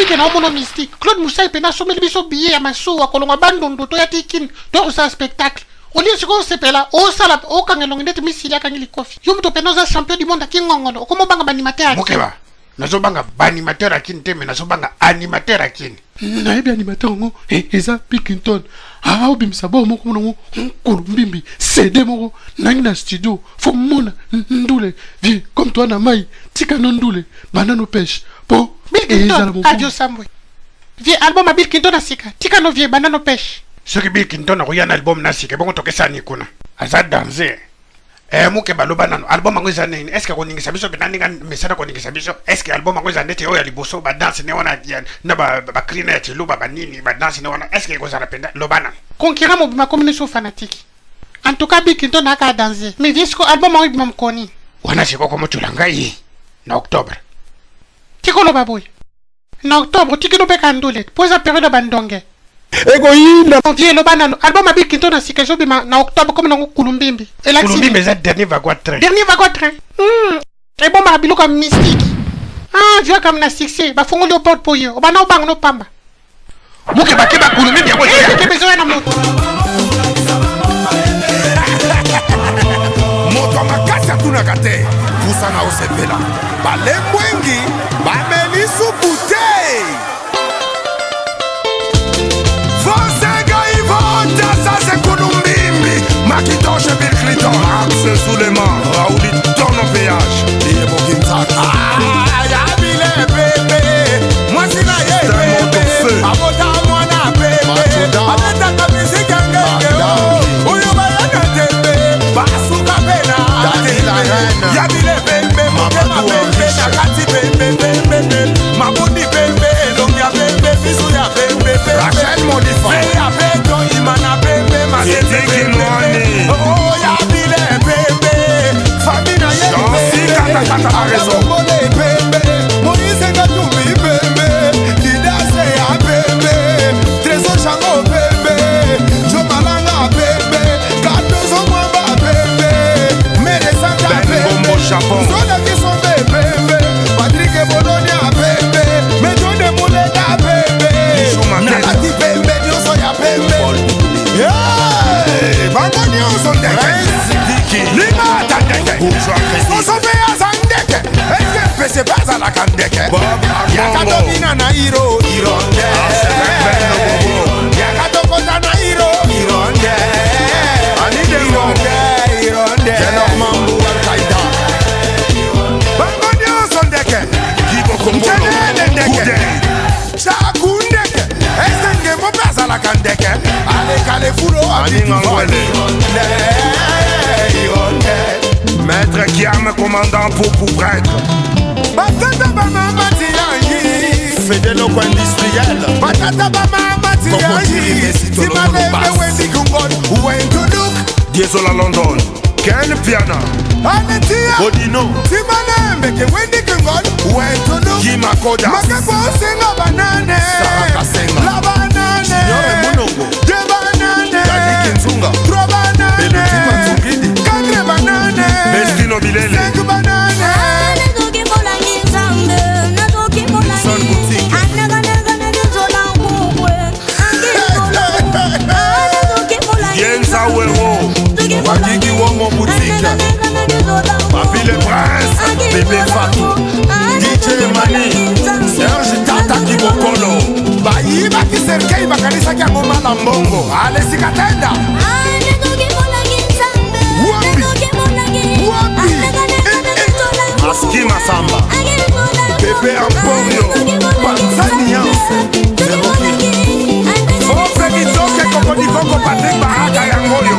Oyebi ke naomona mystique. Claude Musai pena asomeli biso billet ya masuwa kolongwa Bandundu toya ti Kin toya kosala spectacle. Olie sikoyo osepela osala okanga elongi ndeti misili akangi likofi. Yo moto pena oza champion du monde ya kingongolo okoma obanga ba animateur ya Kin. Mukeba, nazobanga ba animateur ya Kin te mais nazobanga animateur ya Kin. Nayebi animateur yango eza Bill Clinton. Aobimisa bor moko mona ngo nkulu mbimbi CD moko nangi na studio fo mona ndule vieux comme toi na mai tika no ndule banda no peche po Bill Clinton adio sambwe vieux album ya Bill Clinton na sika tika no vieux banda no peche. Soki Bill Clinton akoya na album na sika ebongo tokesani kuna aza danger. Eh Mukeba loba nanu album yango eza nini? Est-ce que akoningisa biso pena ndenge amesana koningisa biso? Est-ce que album yango eza ndeti oyo ya liboso ba danse ne wana ya na ba ba cri na ya tshiluba ba nini ba danse ne wana est-ce que ekozala penda? Loba nanu. Concurrent mobima akomi ne so fanatique. En tout cas Bill Clinton aka danger. Mais vieux siko album yango ebima mokoni. Wana sikoyo okomotula ngai na octobre. Tika oloba boye. Na octobre otiki no beka ndule po eza periode ya ba ndonge. Ekoyinda. Mon vieux loba nanu album ya Bill Clinton na sika ezobima na octobre comme nango kulumbimbi. Elakisi Kulumbimbi eza dernier wagon train. Dernier wagon train. Ebombaka biloko ya mystique. Ah vieux akam na succès bafongoli yo porte po ye obanda obanga no pamba. Mukeba keba kulumbimbi yango ezoya. Keba ezoya na moto. Moto ya makasi atunaka te pusana osepela balembwengi bameli supu te Fosega Ivota sase kulumbimbi Makitoshe Bill Clinton Max Suleiman Raouli Tono PH Liebo Kinzaka Ah, yabile bebe Mwasi na ye bebe Abota mwana bebe Abetaka miziki ya ngenge oh. Oyo bayaka tembe Basuka pe na tembe Yabile pembe Motema pembe Na kati pembe pembe pembe Mabundi pembe Elongi ya pembe Misu ya pembe pembe Rachel Modifa Ve ya peto Imana pembe Mazete pembe Oh yabile pembe Famille na ye pembe Katakata na raison pembe Moïse Katumbi pembe Didase ya pembe Trésor Jango pembe Joe Malanga pembe Cardozo Mwamba pembe Mere Santa Ben Mbombo pembe Japon. Zola Kisombe pembe Patrick Bolonia pembe Methode Mulenda pembe Bijou Mateta. Nalati pembe nyonso ya pembe Hey, bango nyonso ndeke Diki. limata ndeke Bourgeois Crédit. soso mpe aza ndeke eske mpese mpe azalaka ndeke Bob yaka Akongo. tobina na iro ironde Archevêque Ben Lobobo. yaka tokota na iro ironde Annie Dengo. ironde ironde Kenor Mambu Al-Qaïda bango nyonso ndeke Guy Bokombolo. nkenene ndeke Goudin. chaku ndeke eske ngembo mpe azalaka ndeke alekale fulo Annie Ngangwele. ironde Maître Kiam, commandant pour prêtre. batata bamama tiyangi Fedeloko industriel batata bamama Kokotili tiyangi Messi Tololo timalembe Bass. wendi kungol wenduluk Diesola London. Ken Piana. aletia Bodino timalembe ke wendi kungol wenduluk Guy Makoda. makepo osenga banane Sarah Kasenga. la banane Junior Emonongo. deux banane Dadi Kinzunga. trois banane Beloti Matsungidi. quatre banane Bestino Bilele. cinq banane Son Boutique. Yenza Wero. Wagigi Womo Boutique Papi le Prince. Bébé Fatou DJ Mani Serge Tata Kibokolo. bayibaki serkei bakanisaki yango mala mbongo alesika tenda Wapi? Wapi? Maski Masamba. Bébé Emporio. Panzaniance Fofe Kitoke Kokodikoko Patrick Baraka Yangoyo.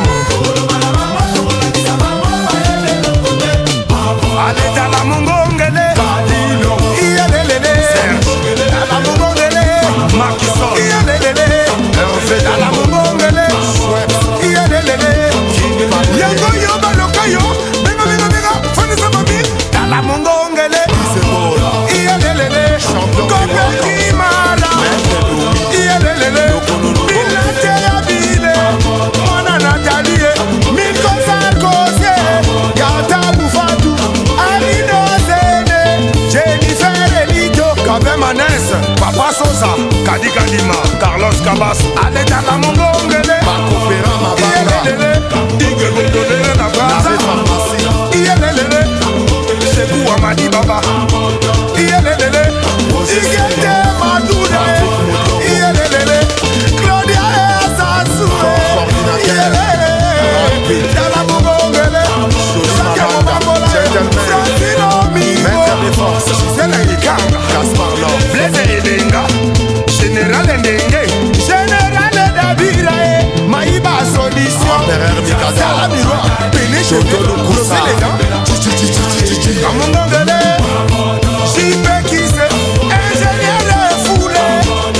Aletala Mongongele. iyelelele Serge. tala mongongele Makison. iyelelele tala mongongele iyelelele yango yo baloka yo benga benga benga fanisa mami tala mongongele iyelelele Papa Sosa, Kadi Kadima, Carlos Cabas, Aletala Mongongele, Bakopera Mabanga, Iyelelele, Ige na Brazza, Nave Pharmacie, Iyelelele, Sekou Amadi Baba, Iyelelele, Igete Madude, Iyelelele, Claudia Esassue, Iyelele, Tala Mongongele, Jolie Jacques Mabanga, Mobambola, Gentleman, Francino Mingo, Maître des Forces, Gisèle Ikanga, Gaspard Lor, Blaise Elenga, Général Ndenge, Général Dabira, Maïba Solution, Empereur Mikado. Sarah Miroir, Péné Toto Lukusa. José Lédan, Amongongele, JP Kisse, Ingénieur Foulé,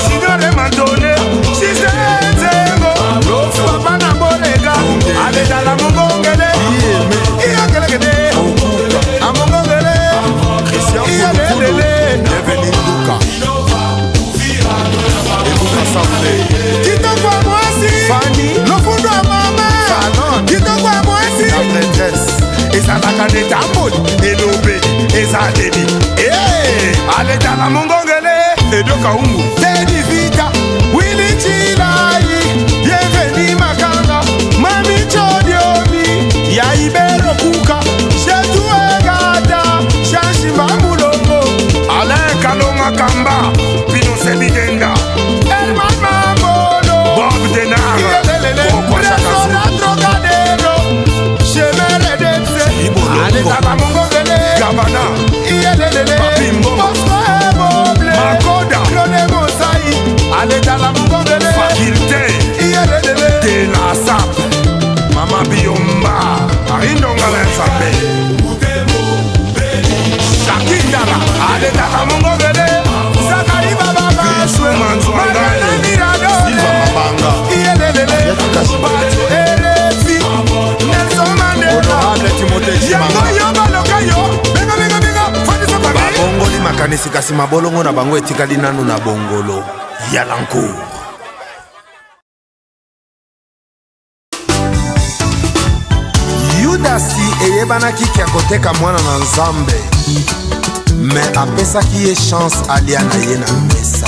Junior Mandone, Gisèle Zengo, Papa Nambolega, Aledala Mongongele, Iyakelekede, Amongongele, Christian Kouloukoulo, Iyalelele. Bienvenue Nduka, Ebuka Sambe, Kitoko ya mwasi Fanny. lofundo ya mama Fanon. kitoko ya mwasi la prêtresse, ezalaka nde tamboli elobe ezaleli aletala mongongele edo kaungu tedi vita wili chilai bienveni makanga mami chodiomi ya ibero kuka shetu egata shanshima mulongo alain kalonga kamba pinose bidenda herman mambono bob denar restaurant trocadero chemin redemption Ibolongo. aletaka mongongele gabana iyelelele Papi Mbongo. Bosco Eboble Makoda. Claude Mosai aletala mongongele Faculté iyelelele de la SAP, Mama Biomba Arindonga Nzambe Shakindala aletala mongongele Zakari Baba Bisu Manzwanga. Mariana Mirado Silva Mabanga, iyelelele Yatu Kashiba. Bato RFI Nelson Mandela Honorable Timothée yango Chimanga. yo baloka yo benga benga benga fandisa famille Babongoli makanisi kasi mabolongo na bango etikali nanu na bongolo ya lancour. Yudasi eyebanaki ke akoteka mwana na Nzambe, me apesaki ye chance alia na ye na mesa.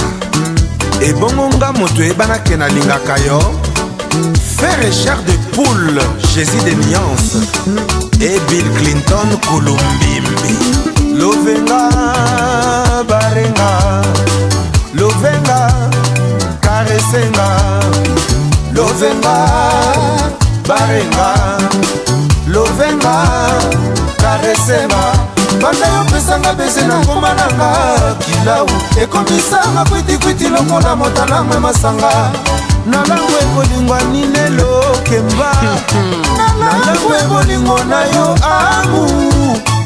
Ebongo nga moto eyebanaki nalingaka yo, Frère et chair de poule, Jésus de nuance et Bill Clinton Kulumbimbi. Lovenga barenga, lovenga karesenga, lovenga barenga, lovenga karesenga. Banda yopesanga bese na ngoma nanga kilau ekomisanga kwitikwiti lokola motalamwe masanga nalangwe bolingo ninelo kemba nalangwe bolingo na yo amu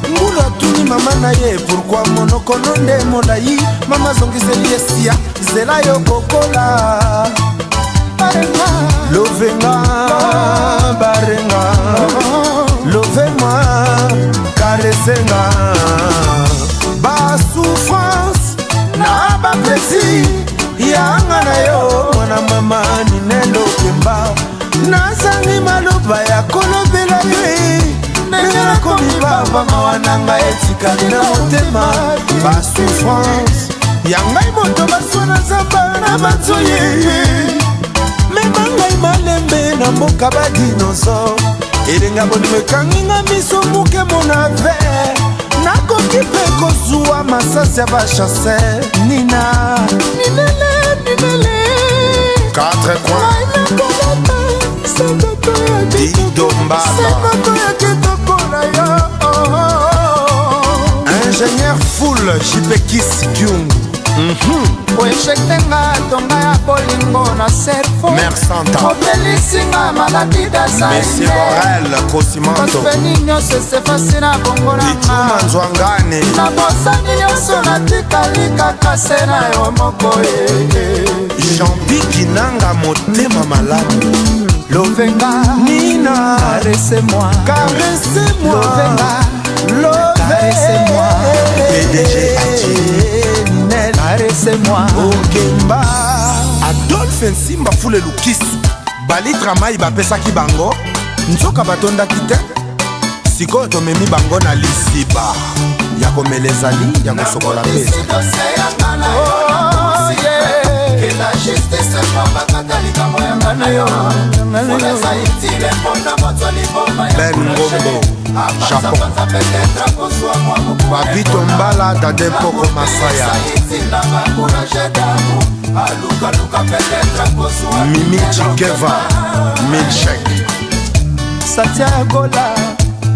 ngulu atuni mama na ye pourkui monoko no nde molai mama azongiseli ye sia zela yo kokola lovenga barenga lovemwa karesenga basouffrance na baplaisir yanga na yo mwana mama ninelo kemba nazangi maloba ya kolobela yo e. ndenge nakomi papa mawa na ngai etikali na motema basouffrance ya ngai moto baswa na zamba na banzoye mema ngai malembe na mboka badinosaure elenga bolingo ekangi nga miso moke mona ver nakoki mpe kozwa masasi ya bachasser nina ninele ninele Quatre coins nakolata sekoko ya Didombala. sekoko ya kitoko na yo Ingénieur Foul JP Kiss Kyungu oeshekte nga tonga ya bolingo na cerveau Mère Santa. obelisinga maladi Monsieur Borel Cosimanto dazaipeni nyonso esefasi na bongo Ichuma nanga Nzwangane nabosani nyonso natikali kaka se na yo moko ye Jean-Pi Kinanga motema malamu lovenga Nina caresse-moi caresse-moi Lovenga. Love Caresse-moi. PDG Achi Ninel caresse-moi Okemba Adolphe Nsimba Fule Lukisu balitra mai bapesaki bango nzoka batondaki te sikoyo tomemi bango na lisiba ya komela ezali ya kosokola mpe ezali. Dosie yanga na yo. Ben Ngombo, Japon. Papito Mbala, Dade Poko Masaya. Mimi Chikeva, Milchek. Santiago la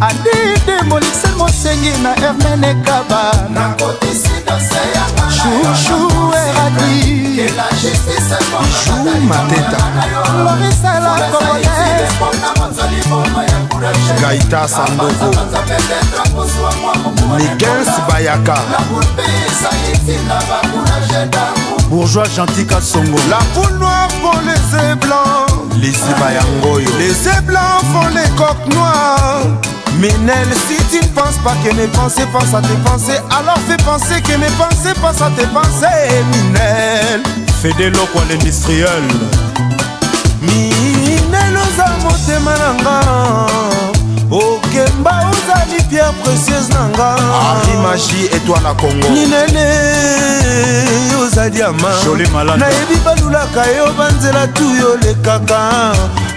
adide molikisel mosengi na hermene kaba chouchou eradi Bijou Mateta lorisa la congolaise Gaïta Sandoko Nikens Bayaka Bourgeois gentil Kasongo. La poule noire pour les œufs blancs. Lisi Bayangoyo. Les œufs blancs font les coques noires. Minel, si tu ne penses pas que mes pensées pensent à tes pensées, alors fais penser que mes pensées pensent à tes pensées, Minel. Fede Lokwa l'industriel. Minel oza motema na nga okemba ozali pierre précieuse na nga Henri Magie étoile à Congo. Minene oza diama Jolie Malanda. Nayebi balulaka yo banzela tu yo olekaka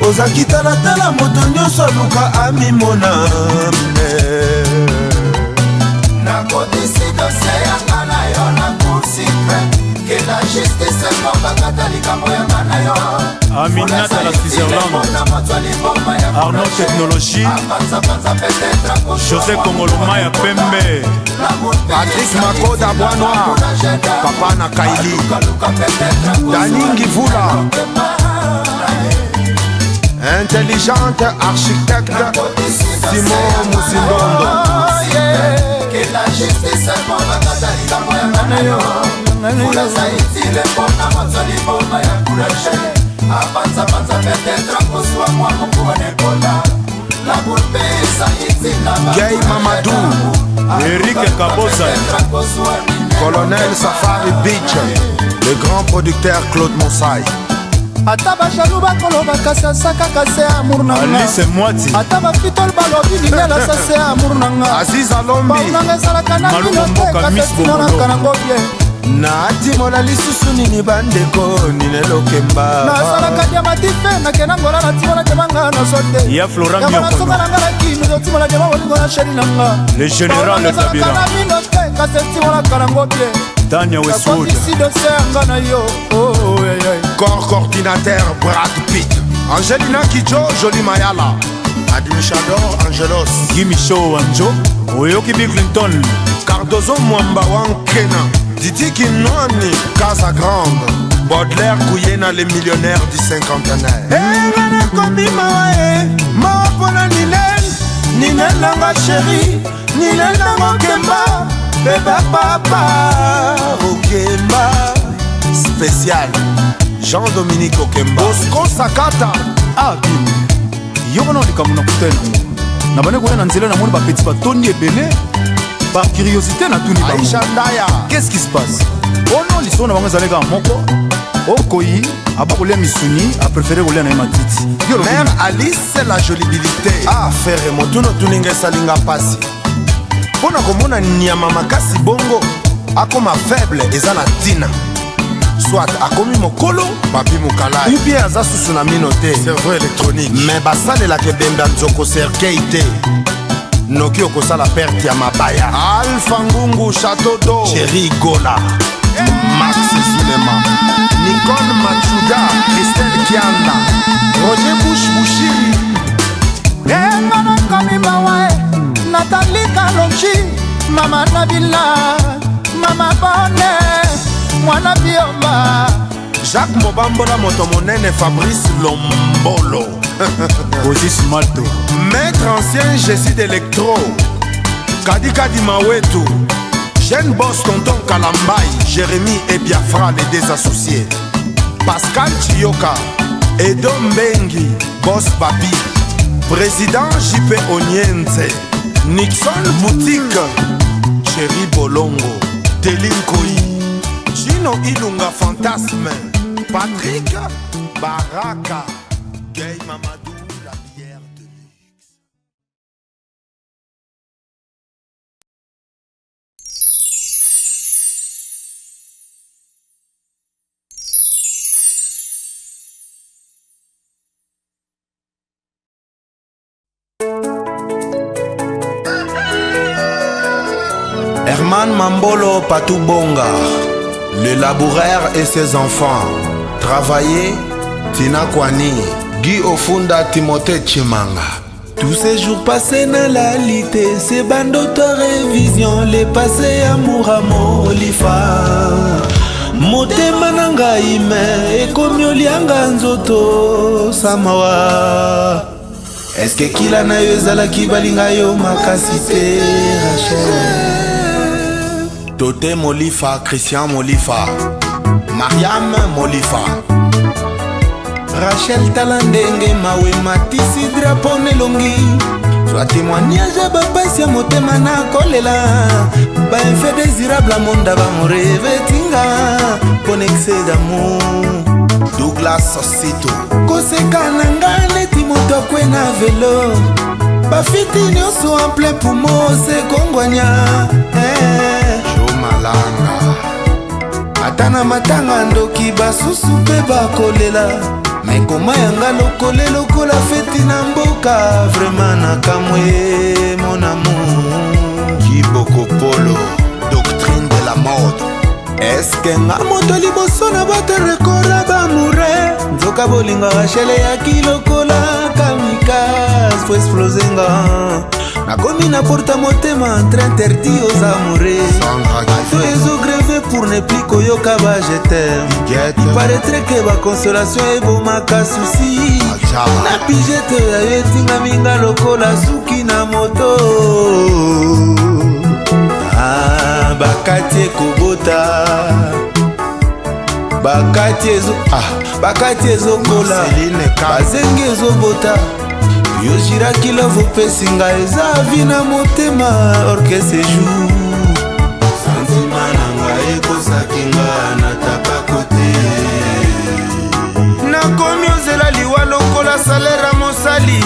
oza kitalatala moto nyonso aluka amimona Nakotisi dosie yanga na yo na cour supreme ke la justice mokakata likambo yanga na yo. Aminata la Switzerland. Arnaud Technologie. José Kongoloma ya Pembe. Patrick Makoda Bois Noir. Papa na Kaili. Dani Ngivula. Intelligente architecte Simon Musindondo. Ke la justice mokakata likambo yanga na yo. Fulasa itile mpona moto liboma ya courage apanzapanza peut-être akozwa mwa mokuwa na ekola la bulpesa itina. Gay Mamadou. Eric Kabosa. Colonel Safari Beach. Le grand producteur Claude Monsai. Ata bajalu bakoloba kasi aza kaka se amour na nga. Alice Mwati. Ata bafitol balobi lingela sa se amour na nga. Aziz Alombi. Pau nanga ezalaka na Maluku bino te Mboka, kasi Miss etinonaka Bongolo. nango bien. Natimola lisusu nini bandeko ninelokemba Nazalaka diamati fe nakenda ngola natimola diamanga nazwa te. Ya Florent Yango Miokono. nasoka na nga na kino totimola diama bolingo na sheri na nga. Le général Pau nanga ezalaka Tabira. na bino te kasi etimolaka nango bien. Tania Westwood. Nakotisi dosie yanga na yo. Oh, oh, eh, eh. Corps coordinateur Brad Pitt. Angelina Kidjo, Jolie Mayala. Admichador Angelos. Guy Michaud Wanjo. Oyoki Bill Clinton. Cardozo Mwamba Wankena. Didi Kinwani, Casa Grande. Baudelaire Kouyena, les millionnaires du cinquantenaire. Enga nakomi mawa e mawa mpona ninel ninel nanga sheri ninel nanga okemba beba papa okemba. Spécial. Jean-Dominique Okemba. Bosco Sakata. Ah bino yoko na likambo na kutani nango na bande koya na nzela namoni bapeti batondi ebele par curiosité natuni bango Aïcha Ndaya. Qu'est-ce qui se passe? Ono lisolo na bango ezali kaka moko okoyi aba kolia misuni apréféré kolia na ye matiti. Yo olobi Mère nini? Alice, la jolibilité. Ah, frère, motuno tuninga esalinga pasi. Mpo na komona nyama makasi bongo akoma faible eza na ntina. Soit akomi mokolo Papi Mokalai ou bien aza susu na mino te. Cerveau électronique. Mais basalelaka ebembe ya nzoko cercueil te. Noki okosala perte ya mabaya. Alpha Ngungu Château d'Eau. Thierry Gola. Max Zulema. Nicole Machuda. Christelle Kianda. Roger Bush Bushiri. Enga nakomi mawa e Natali Kalonji mama Nabila mama Bone mwana Biomba. Jacques Mobambola moto monene Fabrice Lombolo. Osis Malto. Maître ancien Jésus d'Electro. Kadi Kadi Mawetu. Jeune boss Tonton Kalambai. Jérémy et Biafra les deux associés. Pascal Chiyoka. Edo Mbengi. Boss Babi. Président JP Onienze. Nixon Boutique. Chéri Bolongo. Telin Koi. Gino Ilunga Fantasme. Patrick Baraka. Gay Mamadou. La bière de luxe. Herman Mambolo Patubonga, le laboureur et ses enfants. Travailler, Tina Kwani, Guy Ofunda Timothée Chimanga. Tous ces jours passés na lalité, c'est bandoto révision, les passés amour amour lifa. Motema na ngai me ekomi olianga nzoto samawa. Eske kila na yo ezalaki balinga yo makasi te Rachel. Tote Molifa, Christian Molifa, Mariam Molifa. Rachel tala ndenge mawe matisi drapo nelongi zwa témoignage ya bapasi ya motema na kolela baeffet désirable ya monda bamoreve tinga mpo excès d'amour. Douglas Sito koseka na nga neti moto akwe na velo bafiti nyonso en plein poumon sekongwanya eh. Jomalanga ata na matanga ndoki basusu mpe bakolela me koma yanga lokole lokola feti na mboka vraimen na kamwe mon amour. Kiboko Polo, doctrine de la mode. Eske nga moto liboso na bato rekora bamure nzoka bolingo Rachel eyaki lokola kamikaze fo explose nga nakomi na porta motema entre interdit aux amoureux ato ezogreve pour ne plus koyoka ba je t'aime. Il paraîtrait que ba consolation ebomaka souci na pigete ya yo etingami nga lokola suki na moto. Ah, bakati ekobota bakati ezo ah, bakati ezokola bazengi ezobota yo giraki love opesi ngai eza vi na motema orke sejour santima na ngai ekosaki nga nataka kote nakomi ozela liwa lokola salere ya mosali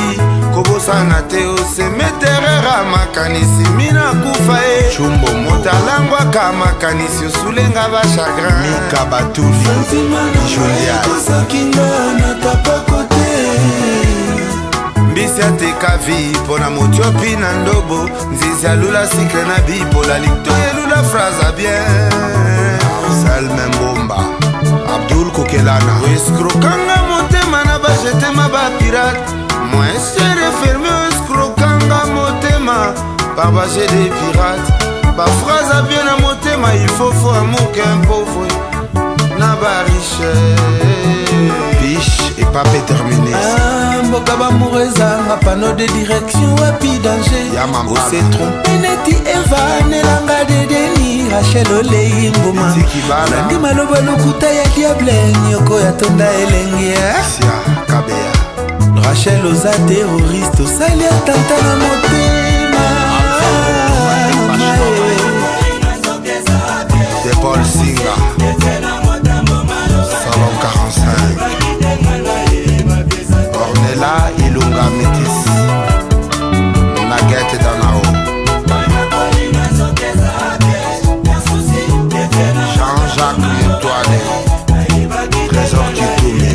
kobosana te osemeterera makanisi mina kufa e moto alangwaka makanisi osulenga bachagrin Mika Batuli Julia ekosaki nga nataka kote mbisi ateka vi mpo na motiopi na ndobo nzizi alula sikre na bipola lito elula fraza bien. Salme Mbomba Abdul Kokelana escrokanga motema na bajetema bapirate moins cher ferme escrokanga motema par baje de pirate baphrase abie na motema il faut faut amour qu'un pauvre na bariche Piche et Pape terminé. Ah, mboka bamour ezanga panneau de direction wapi danger ose trompe neti eva nelanga dedeni Rachel olei mbuma olandi maloba lokuta ya diable nyoko ya tonda elengi Kabeya Rachel oza terroriste osali atanta na motema. De Paul Singa Salon 45 Ornella Ilunga Métis Naguette Danao Jean-Jacques Mutoine Trésor Kitoumi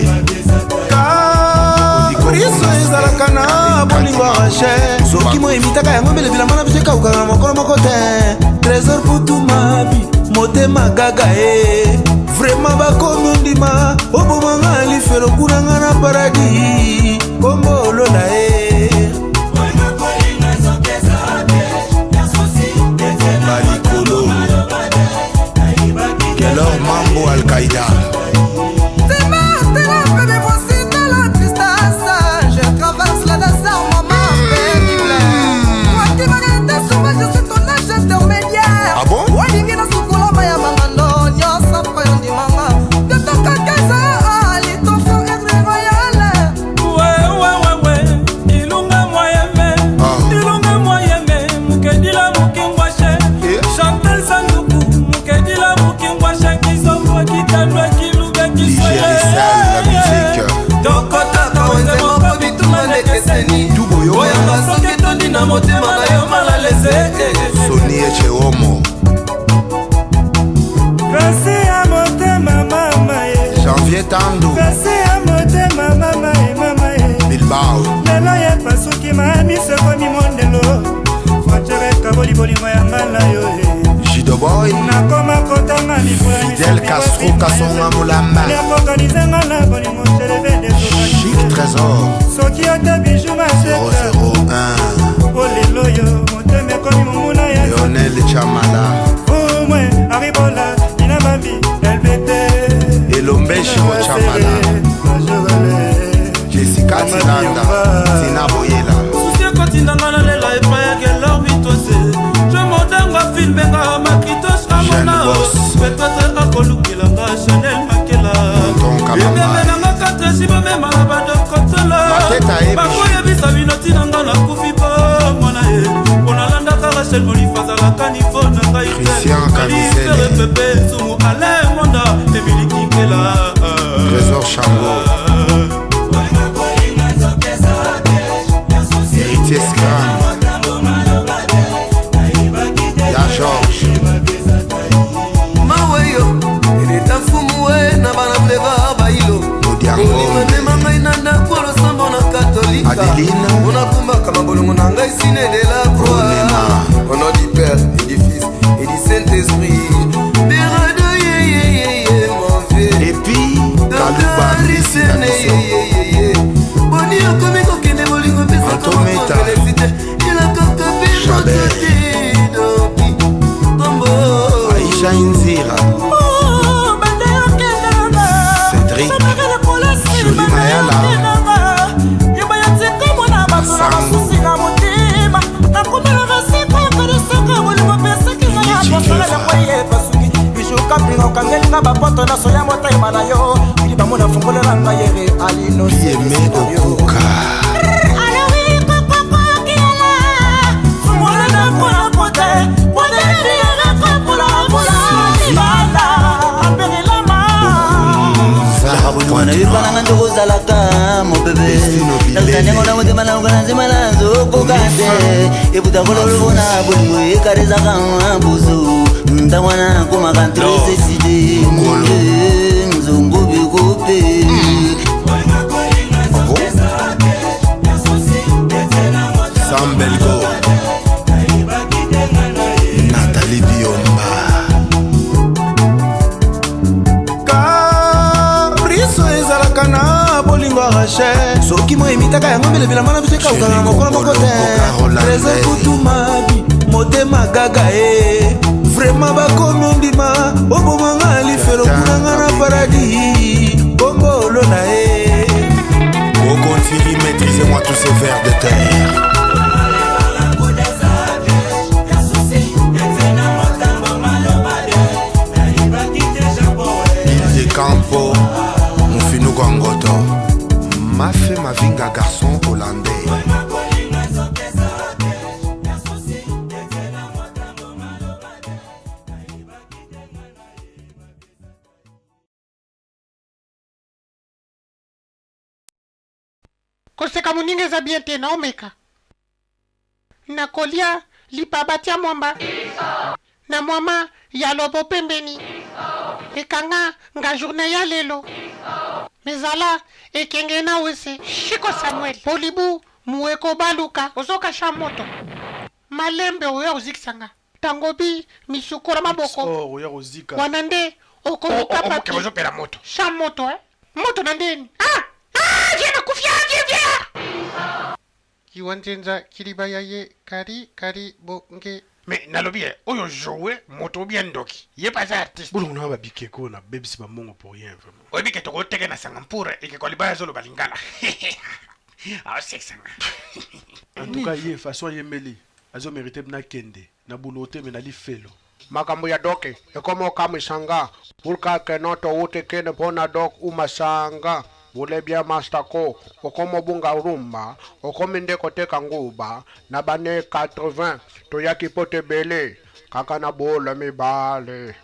Riso ezalaka na bolingo ya Rachel soki moyemitaka yango mbele bilamba na biso ekaukaka mokolo moko te Trésor putumabi motema gaga e vraimen bakomi ondima obomanga lifelo kuna nga na paradis kombo olola e Balikolo Kelor Mambo Al-Qaïda. Ah bon? Olingi nasukolama ya mangando nyonso mpo yo ndimanga totokakeza litofo aigle royal. Ilunga mwayeme ilunga mwayeme mukedila mukingwashe Chantal Sanduku mukedila mukingwashe kizombo kitandwa kiluga Digérissel, tokotaka wenze moko bituma ndekeseni oyamba soki etondi na motema na yo malaleze. Sony Echeomo Pasi ya motema mama ye Janvier Tandu Pasi ya motema mama ye mama ye Bilbao lelo ye pasuki mamiso ekomi mondelo frontiere ekaboli bolingo ya nga na yo ye. Boy Nakoma kotanga Fidel Castro Kasonga Mulamba Nakokanisa na bolingo cheleve Chic Trésor Soki ata bijou macheta 001 Po lelo yo motema ekomi monguna ya Lionel Chamala Umwe Aribola Ina Bambi LBT Elombe Shiro Chamala Jessica Tilanda Tina Boyela Susi ekotindanga nalela epai ya gelor bitose je modango afilmenga makitos amona peut-être akolukela nga chanel makela ebembe nanga 4 ji bamema na badokotolo bakoyebisa bino ntina nga nakufi po mwana ye mpo nalandaka rachel molifa azalaka nivo na ngai te pepe nsumu alain monda emili kinkela Trésor Chango Héritier Scram Ya Georges Maweyo eleta fumu we na bana bleva bailo Odiango mema ngai na ndako losambo na katolika onakumbaka mabolongo na ngai sine de la croix au nom du père et du fils et du saint esprit berado yeyeyeye mon vieux et puis Kaluba Karisene yeyeyeye boni okomi kokende bolingo mpesaka mokofelesite elakaka mpe moto te donki tombo Aisha Inzira Cédric Jolie Mayala Okangelinga bapoto nyonso ya motema na yo bili bamona fungolela ngai yere alino Yeme Okuka Nayebananga nde kozalaka mobebe nakutanyango na motema na okana nzema na nzokoka te ebuta kololoko na bolingo ekarezaka buzu ntango wana nakomaka treseside nzongo bikope. Sam Belgo Nathalie Biomba Caprice ezalaka na bolingo ya rachel soki mo emitaka yango bilebela mwana biso ekaukaka mokolo moko te trésor kutumabi motema gaga e vraimen bakomi ondima obomanga lifelo kunanga na paradis kombolo na ye. Okontiri, maîtrisez-moi tous ces vers de terre. Île de Campo, Mufinuko Ngoto. Mafe Mavinga, garçon hollandais. Koseka moninga eza bien te naomeka nakolia lipa batia mwamba na mwama ya lobo pembeni ekanga nga journée ya lelo mezala ekenge na wese shiko samuel polibu mueko baluka ozoka sha moto malembe oyo ozikisanga ntango bi misukula maboko Oh, oya kozika. wana nde okoluka Oh, oh, oh, papi ozopela moto sha moto eh? Moto na ndeni ah! Ah, vie nakufi ah, vie vie kiwa nzenza kiliba ya ye kari kari bonge me nalobi ye oyo joue moto obia ndoki ye mpe aza artiste Bolongo na babikeko na bebisi bamongo pour rien vraiment. Oyebi ke tokoteke na sanga mpure ekeko libaya azoloba lingala aosekisanga. En tout cas ye façon ayembeli azomérite bina kende na bulo te me na lifelo. Makambo ya doke ekoma okamwisanga vulkake noto uti kene mpona dok umasanga vulebya mastako okoma obunga rumba okomi nde koteka nguba na bane 80 toyaki po tebele kaka na bola mibale.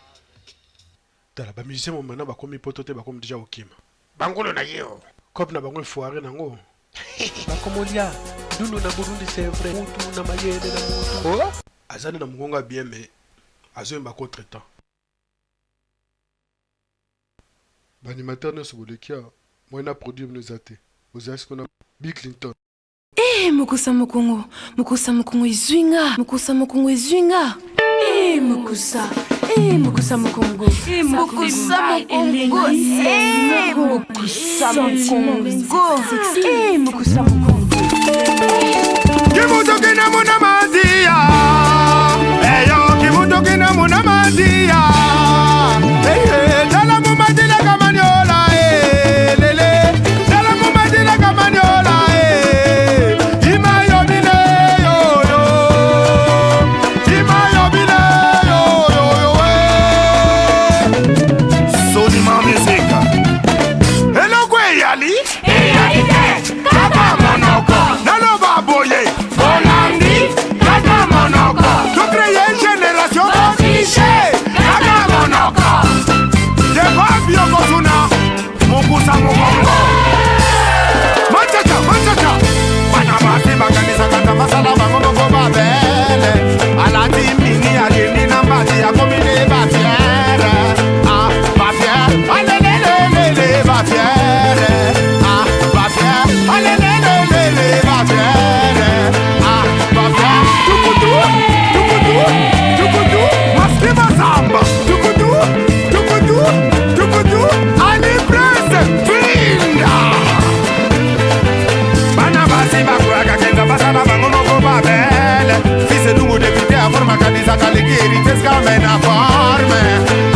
Tala bamusicien mo maintenant bakomi poto te bakomi déjà okima. Bangolo na ye o cope na bango efoire nango bakomolia ndundu na Burundi, c'est vrai mutu na mayele na mutu aza nde na mongongo ya bien mais azoyemba contre temps. Baanimateur nyonso boleki awa moyen na produire bino eza te bozali sikoyo na Bill Clinton. Eh, mokusa mokongo, mokusa mokongo ezwi nga, mokusa mokongo ezwi nga. Eh, mokusa. Eh, mokusa mokongo. Eh, mokusa mokongo. Eh, mokusa mokongo. Eh, mokusa mokongo. Kimutu kina muna mazia. Eyo kimutu kina muna mazia. Hey, hey, tala mumadila kamaniola eh, lele. Tala mumadila kamaniola eh. Ima yobile yo yo. Ima yobile yo yo yo eh. Sonima music. Eloko eyali? Eyali te. Kaka monoko. Naloba boye. Bolandi. Kaka monoko. Tocreye génération cliché. Kaka monoko. Devant Biokosuna. Mokusa mokongo. Machacha, machacha. Bana basi bakanisaka na masala bango moko babele. Alati mini alindi na mbati akomi ne bafiere. Ah, bafiere. Alelelelele bafiere. Ah, bafiere. Alelelelele bafiere. Ah, bafiere. Tukutu, tukutu, tukutu. Maski mazamba. Tukutu, tukutu, tukutu. Ali Prince, Pinda. Bana basi bakwaka kenza basala bango moko babele. Fils Lungu député à forme akanisaka leki héritier skame na forme.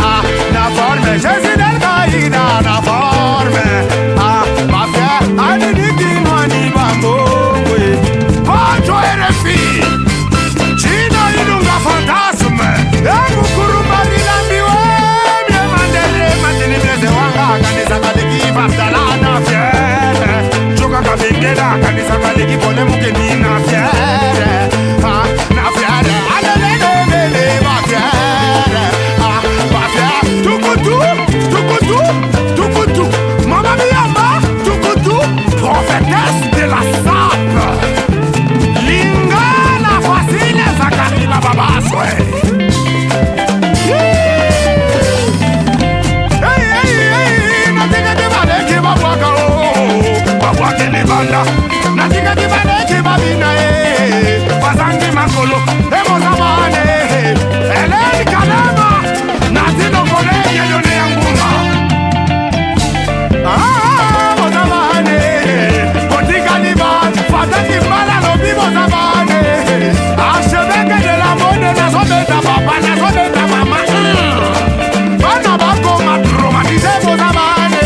Ah, na forme. Jésus del Kaïda na forme. Ah, mafia adidiki nwani bambokwe. Pacho RFI. China Ilunga fantasme. Emukurumba lilambiwe. Mie mandere matini blese wanga akanisaka leki fatala na fiere. Choka kabengela akanisaka leki pole mukeni na fiere. Ah, na fiere. Alelelelele ba fiere. Ah, ba fiere. Tukutu, tukutu, tukutu. Mama Miyama, tukutu. Prophétesse de la sape. Lingala facile Zakari Bababaswe. Hey, hey, hey, natikaki baleki babwaka o babwaki libanda natikaki baleki babina e bazangi makolo emoza bane eleni kalema natilokole yeyone ya nguma Ah, boza bane botikali bane fataki mbala lobi boza bane archevêque de la mode nazobeta papa nazobeta mama bana bakoma traumatise boza bane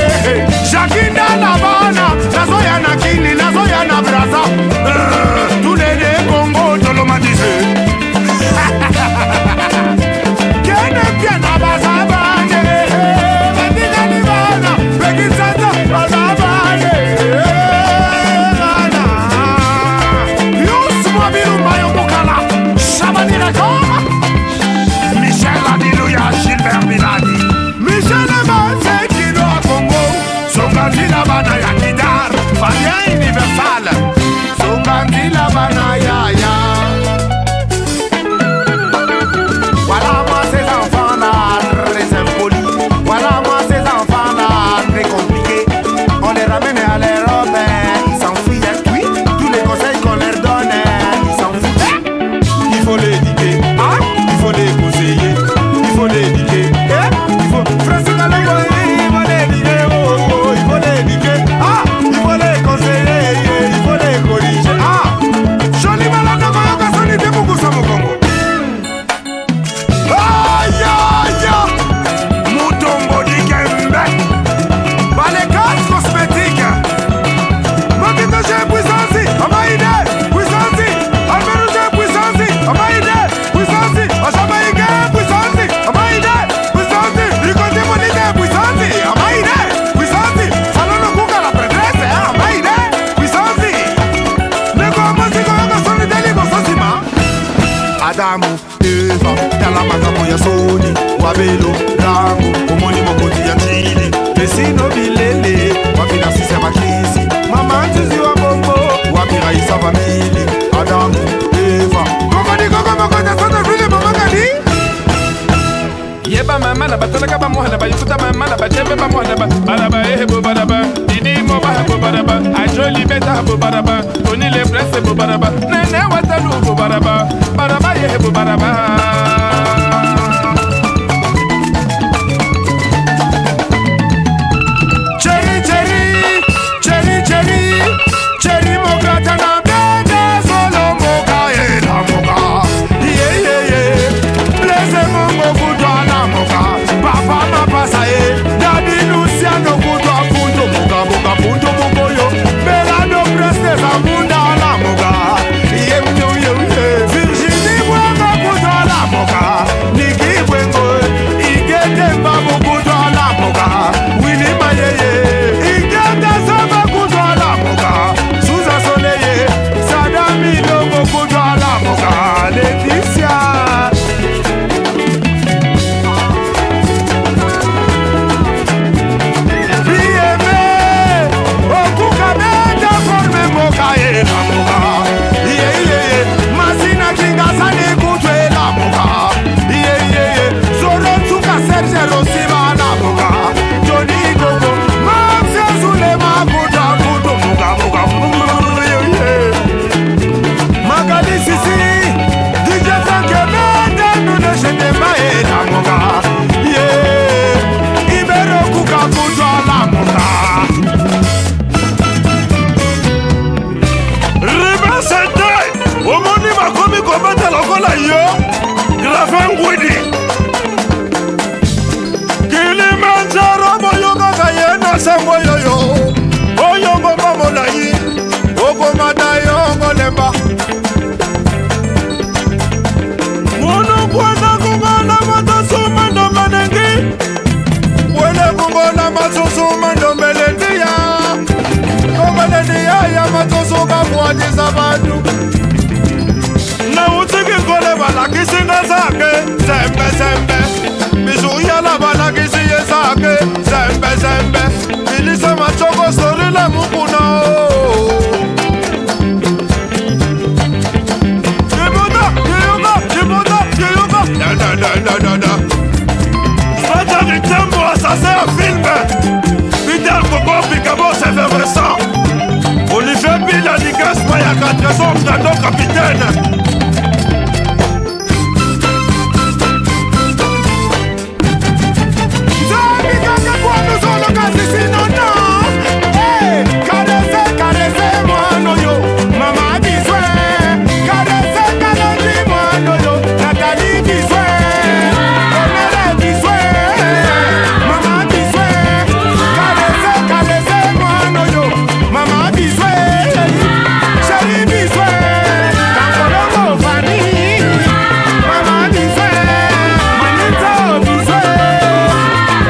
jakinda na bana nazoya na kini nazoya na braza tulele kongo tolomatise kene pia na baza bane batikali bana pekisata baza bane bana yusumwa bilumba yo mokala shabani record Michel Adilouya, Gilbert Milani. Michel Mansekilo à Congo. Songanzila bana ya Kidar, Fabien Universal. Songanzila bana ya ya. Voilà moi ces enfants-là, très impolis. Voilà moi ces enfants-là, très compliqués. On les ramène à l'Europe, ils s'enfuient. Oui, tous les conseils qu'on leur donne, ils s'en foutent. Il faut l'éduquer, ah, il faut les conseiller, il faut l'éduquer, eh, il faut. Francis Kalongo, il faut l'éduquer, oh, oh, il faut l'éduquer, ah, il faut les conseiller, il faut les corriger, ah. Johnny Malanda Koyoka Soni te Mukusa Mokongo. Aïe, aïe, Mutombo Dikembe. Balekas cosmétique. Makitoche puissance, Amaide, puissance, Almerouge puissance, Amaide, puissance, Asamaïke puissance, Amaide, puissance, Ricote Bonite puissance, Amaide, puissance, Salon Kuka la prêtresse, Amaide, puissance. Neko Mosiko Yoka Soni Deli Bososima. Adamu, Eva, tala makambo ya soni, wabelo, rango, omoni mokonzi ya njili, esino bilele, wapi nasisi ya bakisi, mama nzuzi wa bongo, wapi raisa famili, Adamu, Eva. Kokodi koko mokonzi ya Centre-Ville, mama Kadi. Yeba mama na batalaka bamwana bayikuta mama na bajembe bamwana ba balaba ehebo balaba didi moba bo balaba ajoli beta bo balaba tony le prince bo balaba nene watalu bo balaba balaba yehebo balaba. Tsutsuma ndombeletiya Ndombeletiya ya matsutsu kafuatisa bantu Nauti kinkole balakisi nga zake Zembe zembe Bizuyala balakisi ye zake Zembe zembe Bilisa machoko sorile mukuna Kibuta, kiyuka, kibuta, kiyuka Da da da da da da Spata Ritembo, assassin à film Peter Coco, Picabo, effervescent Olivier Bila, Nikas Mayaka, Trésor Trado, capitaine Nzambi kaka kwanu solo kasi sinono Eh, caresse, caresse mwana oyo Mama biswe Caresse kalonji mwana oyo Nathalie biswe Bonere biswe Mama biswe Caresse, caresse mwana oyo Mama biswe Chérie biswe Kankolongo Fani Mama biswe Manito biswe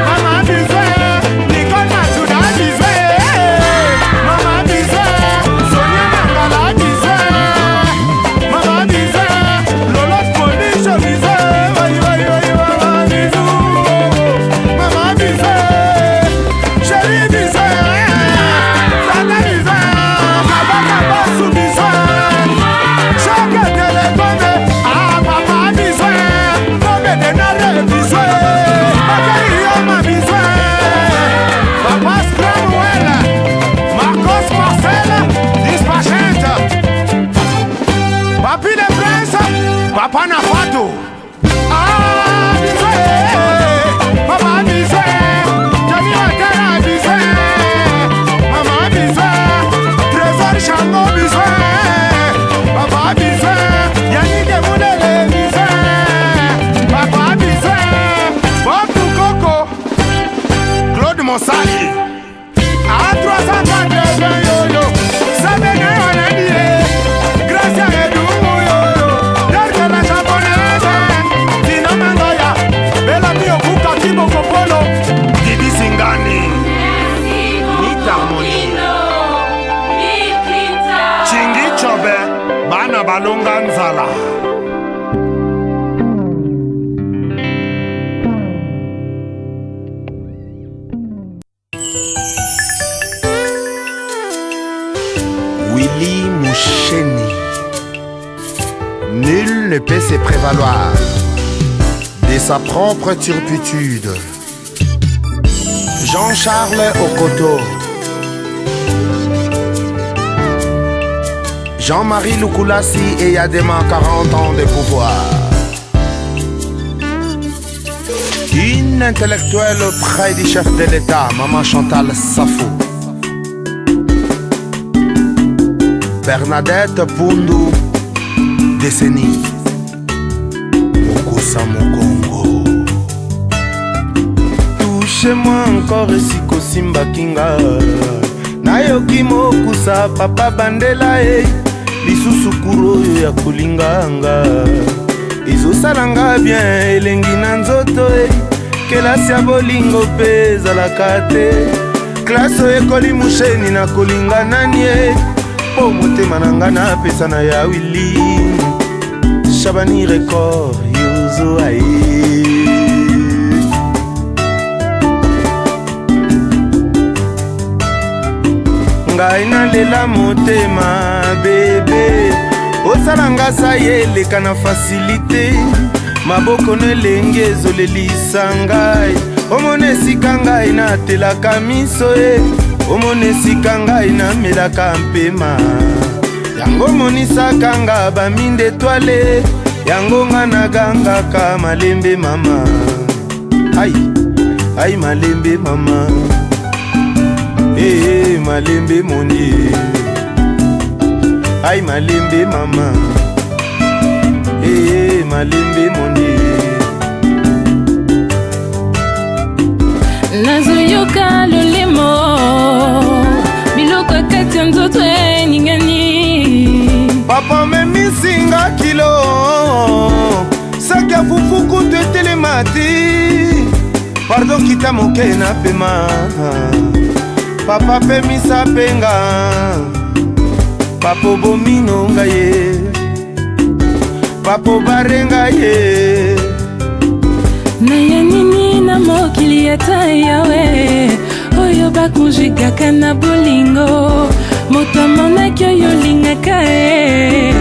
Mama biswe Nicole Masuda biswe Mama biswe Sonia Mangala biswe Mama biswe Lolo Polish biswe Wai wai wai mama bisu Mama biswe Chérie biswe Tata biswe Kaba kaba su biswe Chaque téléphone Ah papa biswe Comme de nare biswe Bakari Yoma biswe Papa Scramwell Marcos Marcel Dispachente Papi le Prince Papa Nafato Ah biswe Papa biswe Johnny Watara biswe Mama biswe Trésor Chango biswe Papa biswe Yannick Moulele biswe Papa biswe Bob Coco Claude Monsali A 380 yoyo Sabene wanadie Gracia Edumu yoyo Derke la japonaise Dino Mangoya Bella Mio Kuka Kimbo Kopolo Didi Singani Nita Harmonie Chingi Chobe Bana Balonga Nzala Willy Moucheni. Nul ne peut se prévaloir de sa propre turpitude. Jean-Charles Okoto. Jean-Marie Lukulasi et Yadema 40 ans de pouvoir. Une intellectuelle auprès du chef de l'État, Maman Chantal Safo. Bernadette Pundu, décennie. Mokosa Mokongo. Touche-moi encore esika osimbaki nga nayoki mokusa papa bandela e lisusu kuro oyo ya kolinga nga ezosala nga bien elengi na nzoto e kelasi ya bolingo mpe ezalaka te klase oyekoli musheni na kolinga nani e mpo motema na nga napesa na ya wili shabani record yozo aye ngai nalela motema bebe osala nga sai eleka na fasilite maboko no elenge ezolelisa ngai omona esika ngai natelaka miso e omona esika ngai namelaka mpema yango omonisaka nga baminde etwale yango nga nagangaka malembe mama ai ai malembe mama ee hey, malembe monie ai malembe mama ee hey, malembe monie nazoyoka lolemo biloko ya kati ya nzoto eningani papa memisinga kilo saki ya fufu kutu etelema te pardon kita. Tika moke na pema. Papa pemisa penga. Papa obomino ngai ye. Papa obarenga ye. Naya nini na mokili ata yawe oyo bakonjugaka na bolingo moto amonaki oyo olingaka ye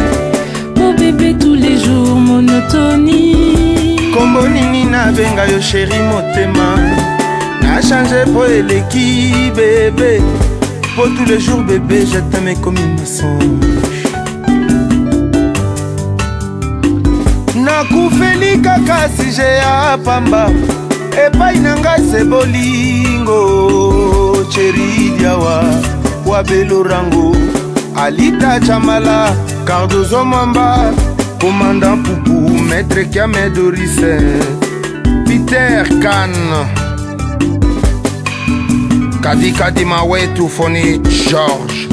po bebe tous les jours monotonie. Kombo nini nabenga yo sheri motema? Na change po eleki bebe. Po tous les jours bébé je t'aime ekomi mensonge. Nakufeli kaka sije ya pamba. Epai na ngai se bolingo. Cheri diawa wabelorango Alita Chamala Cardozo Mwamba Commandant Poupou Maître Kiame Doris Peter Kahn Kadi Kadi Mawetu Foni Georges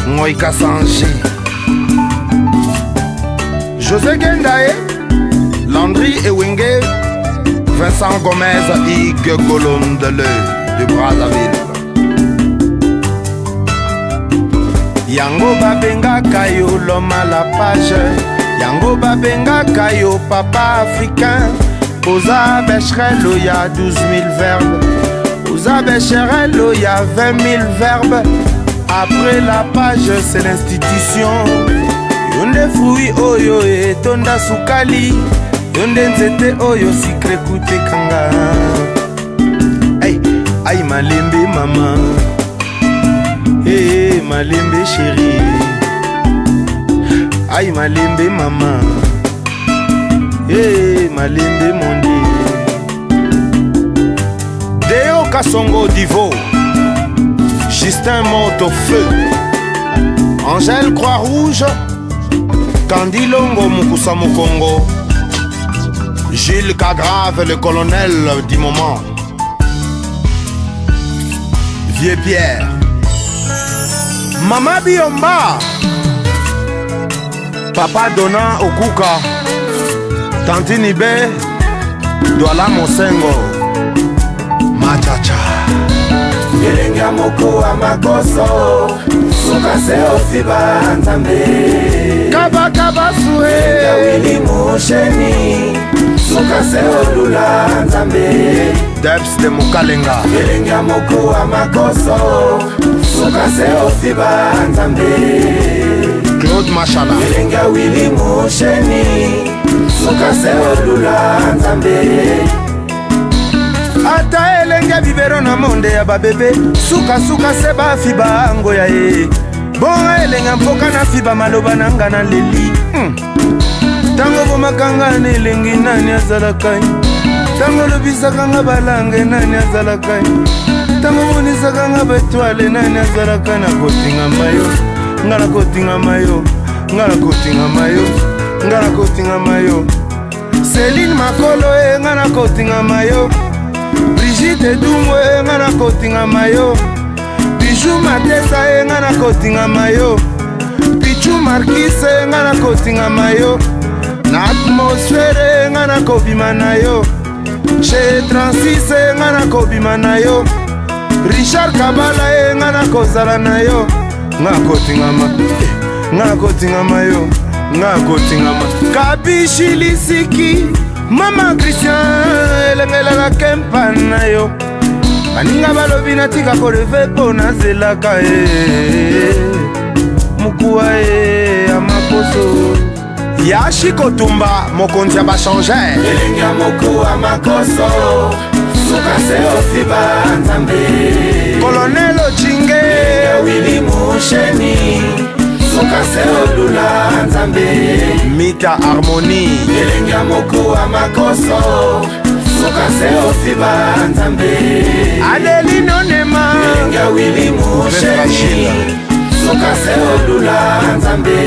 Ngoika Sanji José Gendae Landry Ewenge Vincent Gomez Hugues Golondele de Brazzaville. Yango babengaka yo l'homme à la page. Yango babengaka yo papa africain. Oza becherel ya 12 000 verbes. Oza becherel ya 20 000 verbes. Après la page c'est l'institution. Yo nde fruit oyo etonda sukali. Yo nde nzete oyo sikre kutekanga. Hey, ay malembe mama. Hey, malembe chérie. Ay malembe mama. Hey, malembe mon Dieu. Deo Kasongo Divo Justin Monte au feu Angèle Croix-Rouge Candy Longo Mukusa Mukongo Gilles Cagrave, le colonel du moment. Vieux Pierre. Mama Biomba. Papa Dona Okuka. Tantine Ibe. Douala Mosengo. Machacha. Elenge ya mokuwa makoso suka se ofiba nzambe. Kabakaba sue. Ya wili musheni suka se olula nzambe. Debs de Mukalenga. Elenge ya mokuwa makoso suka se ofiba nzambe. Claude Machala. Elenge ya wili musheni suka se olula nzambe. Ata elenge ya bibero na monde ya babebe sukasuka se bafiba yango ya ye. Bonga elenge ya mpoka na fiba maloba na nga na leli. Ntango bomakanga na elengi nani azalaka ye? Ntango olobisaka nga balange nani azalaka ye? Ntango omonisaka nga baetoile nani azalaka? Nakotingama yo, nga nakotingama yo, nga nakotingama yo, nga nakotingama yo. Céline Makolo e nga nakotingama yo. Brigitte Dumwe e nga nakotingama yo. Bijou Matesa e nga nakotingama yo. Pichu Marquise e nga nakotingama yo. Na atmosphère e nga nakobima na yo. Chez 36 e nga nakobima na yo. Richard Kabala e nga nakozala na yo. Nga nakotingama, nga nakotingama yo. Nga nakotingama. Kabishi Lisiki, Mama Christian elengelaka mpa na yo. Baninga balobi natika koreve mpo nazelaka ye. Mokuwa ye ya makoso. Yashi Kotumba, mokonzi ya bachanger. Elenge ya mokuwa makoso suka se ofiba nzambe. Colonel Ochinge. Elenge ya Willy Musheni suka se olula nzambe. Mita Harmonie. Elenge ya mokuwa makoso suka se ofiba nzambe. Adeline Onema. Elenge ya Willy Musheni suka se olula nzambe.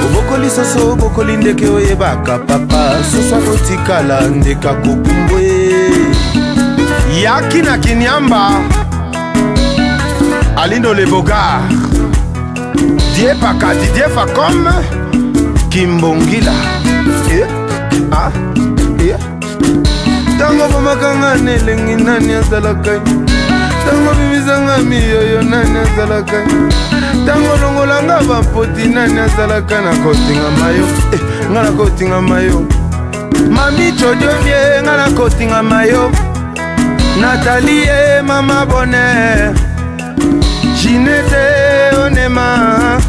Obokoli soso obokoli ndeke oyebaka papa soso akotikala ndeke akopumbwe. Yaki na Kinyamba Alino Le Bogard Diepaka Didier Facom Kimbongila. E, A, E. Ntango bomaka nga na elengi nani azalaka? Ntango bimisanga miyoyo nani azalaka? Ntango longolanga bampoti nani azalaka? Nakotingama yo, eh, nga nakotingama yo. Mami Chodiomie, nga nakotingama yo. Nathalie, eh, mama bonheur. Ginette Onema,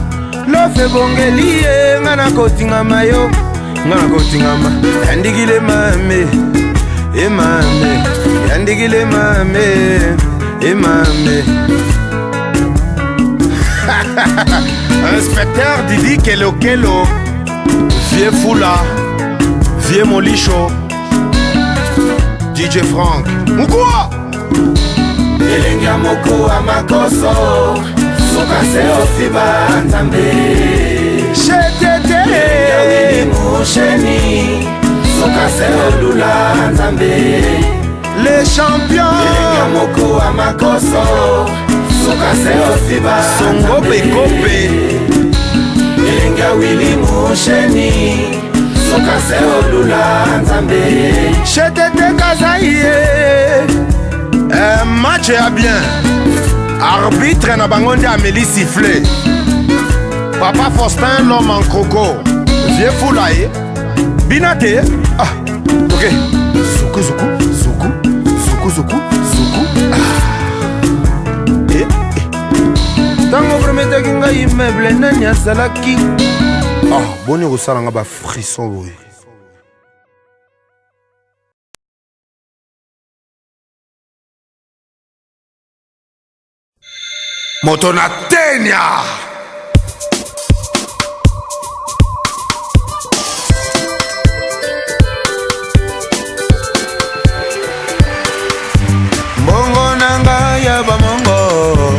lofe bongeli ye, nga nakotingama yo, nga nakotingama. Yandikile mame, e mame, yandikile mame, e mame. Inspecteur Didi Kelokelo, Vieux Fula, Vieux Molisho, DJ Frank, Mukua! Elengi ya mokuwa makoso suka se ofiba nzambe. Shetete Elengi ya musheni suka se olula nzambe. Les champions. Elengi ya mokuwa makoso suka se ofiba Songo Bekope. Elengi ya Willy musheni suka se olula nzambe. Shetete Kazaïe. Un match ya bien. Arbitre na bango nde ameli sifflet. Papa Faustin l'homme en croco. Vieux Fula ye. Bina te. Ah, ok. Zuku zuku zuku zuku zuku zuku. Ah. Eh, eh. Ntango prometaki ngai immeuble nani azalaki? Ah, boni kosala nga ba frisson boye. Moto na tenia. Mbongo nanga ya bamongo,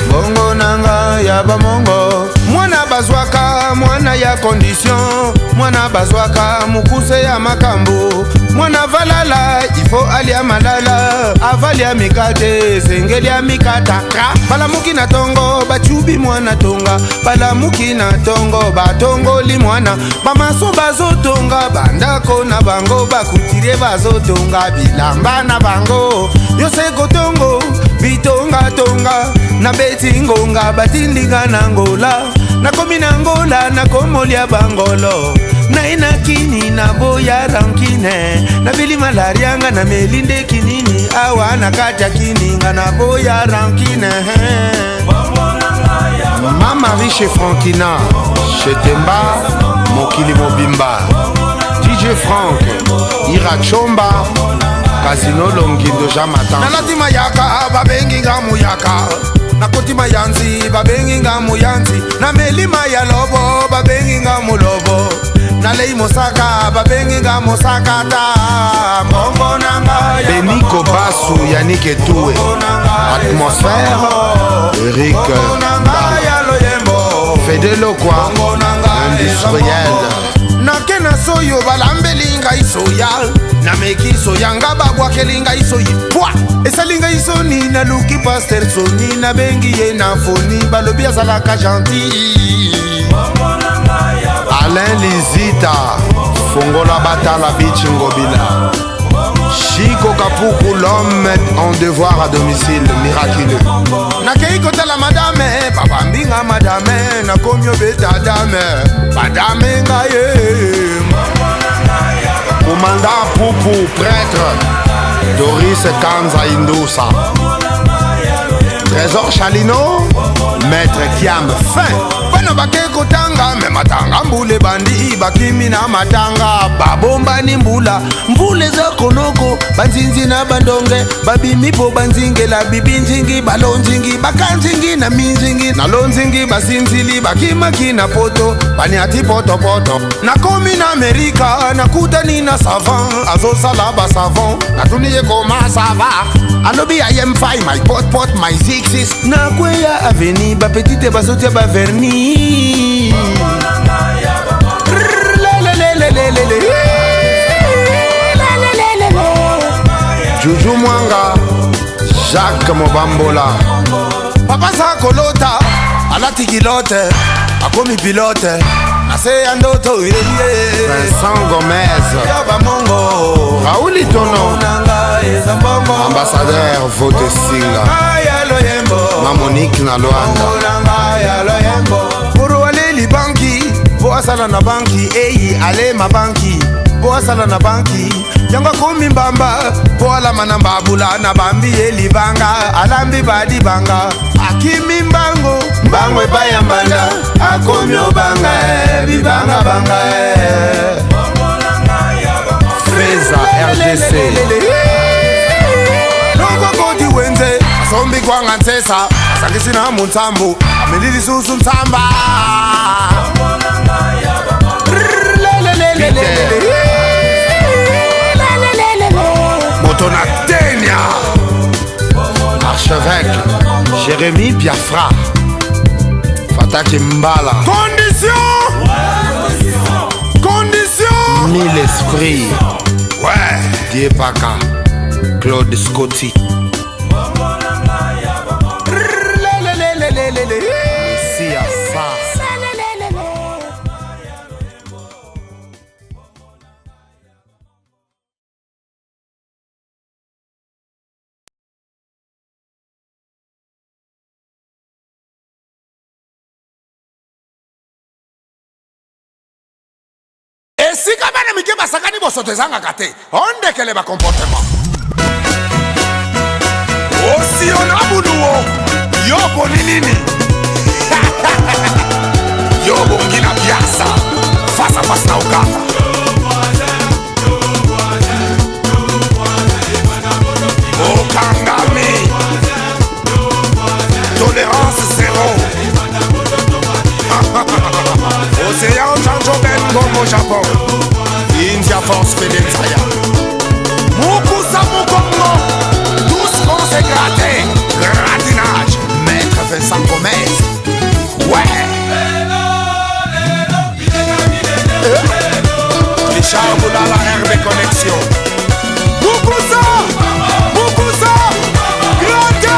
mbongo nanga ya bamongo. Mwana bazwaka mwana ya condition, mwana bazwaka mokuse ya makambo. Mwana valala ifo alia malala, avalia mikate esengeli ya mikata. Balamuki na tongo bacubi mwana tonga, balamuki na tongo batongoli mwana. Bamaso bazotonga bandako na bango, bakutirie bazotonga bilamba na bango. Yose kotongo bitongatonga, nabeti ngonga batindinga na ngola. Nakomi na ngola nakomolia bangolo. Nainakini naboya rankine, nabeli malaria nga nameli nde kinini. Awa na kati ya kini nga naboya rankine. Mama Riche Frankina, Chetemba, Mokili Mobimba, DJ Frank, Ira Chomba, Casino Longindo Jean Matan. Nalati mayaka babengi nga muyaka, nakoti mayanzi babengi nga muyanzi, nameli maya lobo babengi nga mulobo, nalei mosaka babengi nga mosakata. Mbongo nanga ya Beni Kobasu, Yannick Etoué, Atmosphère, Eric nanga ya loyembo, Fede Lokwa, Industriel. Nake na soyo balambeli ngai soya, nameki soya nga babwakeli ngai soyi pwa esali ngai soni. Naluki paster soni, nabengi ye na foni, balobi azalaka gentil. Alain Lizita, Fongola Batala Beach Ngobila. Chico Kapuku, l'homme en devoir à domicile, miraculeux. Nakei kotala madame, babambi nga madame, nakomi obeta dame, badame ngai ye. Commandant Poupou, prêtre, Doris Kanza Indusa. Trésor Chalino, Maître Kiam, fin. Bana bake kotanga me matanga mbula ebandi, bakimi na matanga babombani mbula, mvula eza konoko, banzinzi na bandonge babimi po banzingela bibinzingi balonzingi bakanzingi na minzingi nalonzingi basinzili bakimaki na poto baniati potopoto. Nakomi na Amerika nakutani na savant azosala basavon, natuni ye koma sava, alobi I am fine, my pot pot my sixes. Nakweya aveni bapetite bazotia baverni. Juju Mwanga, Jacques Mobambola. Papa Sakolota alati kilote akomi pilote. Na se ya ndoto Vincent Gomez Ya bamongo Raoul Itono Nanga eza mbongo Ambassadeur Vote Singa Ya loyembo Ma Monique na Luanda Nanga ya loyembo Muru aleli banki po asala na banki eyi alema banki po asala na banki yango akomi mbamba po alama na mbabula na bambi ye libanga alambi balibanga akimi mbango mbango epai ya mbanda akomi obanga eh, bibangabanga eh. Feza RDC lokokoti wenze asombi kwanga nsesa asangisi na muntsambu ameli lisusu ntsamba moto na tenia archevêque jérémie biafra fataki mbala condition condition mille esprit ouais diepaka claude scotti Sia sa esika bana mike basakani bosoto ezangaka te ondekele bacomportement osio na buluwo yo poni nini yo bongi na piasa face à face na okata okangami tolérance zéro océan chanjo ben bongo japon india force pedenzaya mukusa mukongo tous vont se gratter gratinage maître Vincent Gomez ouais Richard Boulala RB Connexion Mukusa Mukusa Grande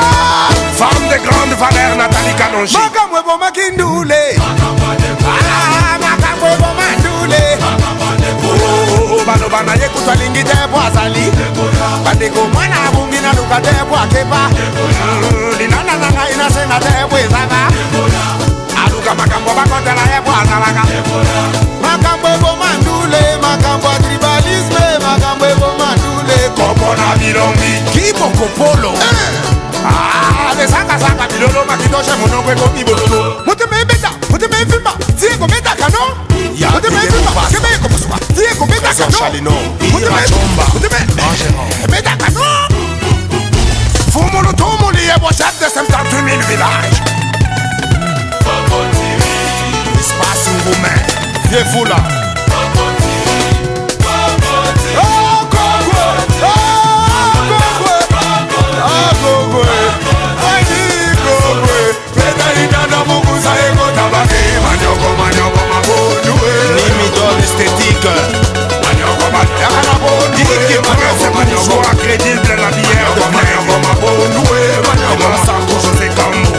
Femme de grande valeur Nathalie Kalonji makambo ebomaki ndule Ah, makambo eboma ndule Oh, baloba na ye kutu alingi te po azali bandeko mwana abungi naluka te po akepa linana na ngai nasenga te po ezaka aluka makambo bakotela ye po azalaka makambo eboma ndule makambo ya tribalisme makambo eboma ndule komona bilongi kibokopolo Ah, besakasaka bilolo makitoshe monoko ekomi bololo motema ebeta motema evimba tie kobeta kano motema evimba kebe ekoposuka tie kobeta kano motema motema ebeta kano fumulu tumuli yebo chef de 78 000 villages espace ngume vie fula Esthétique Joie crédible la bière de Sanko José Kambo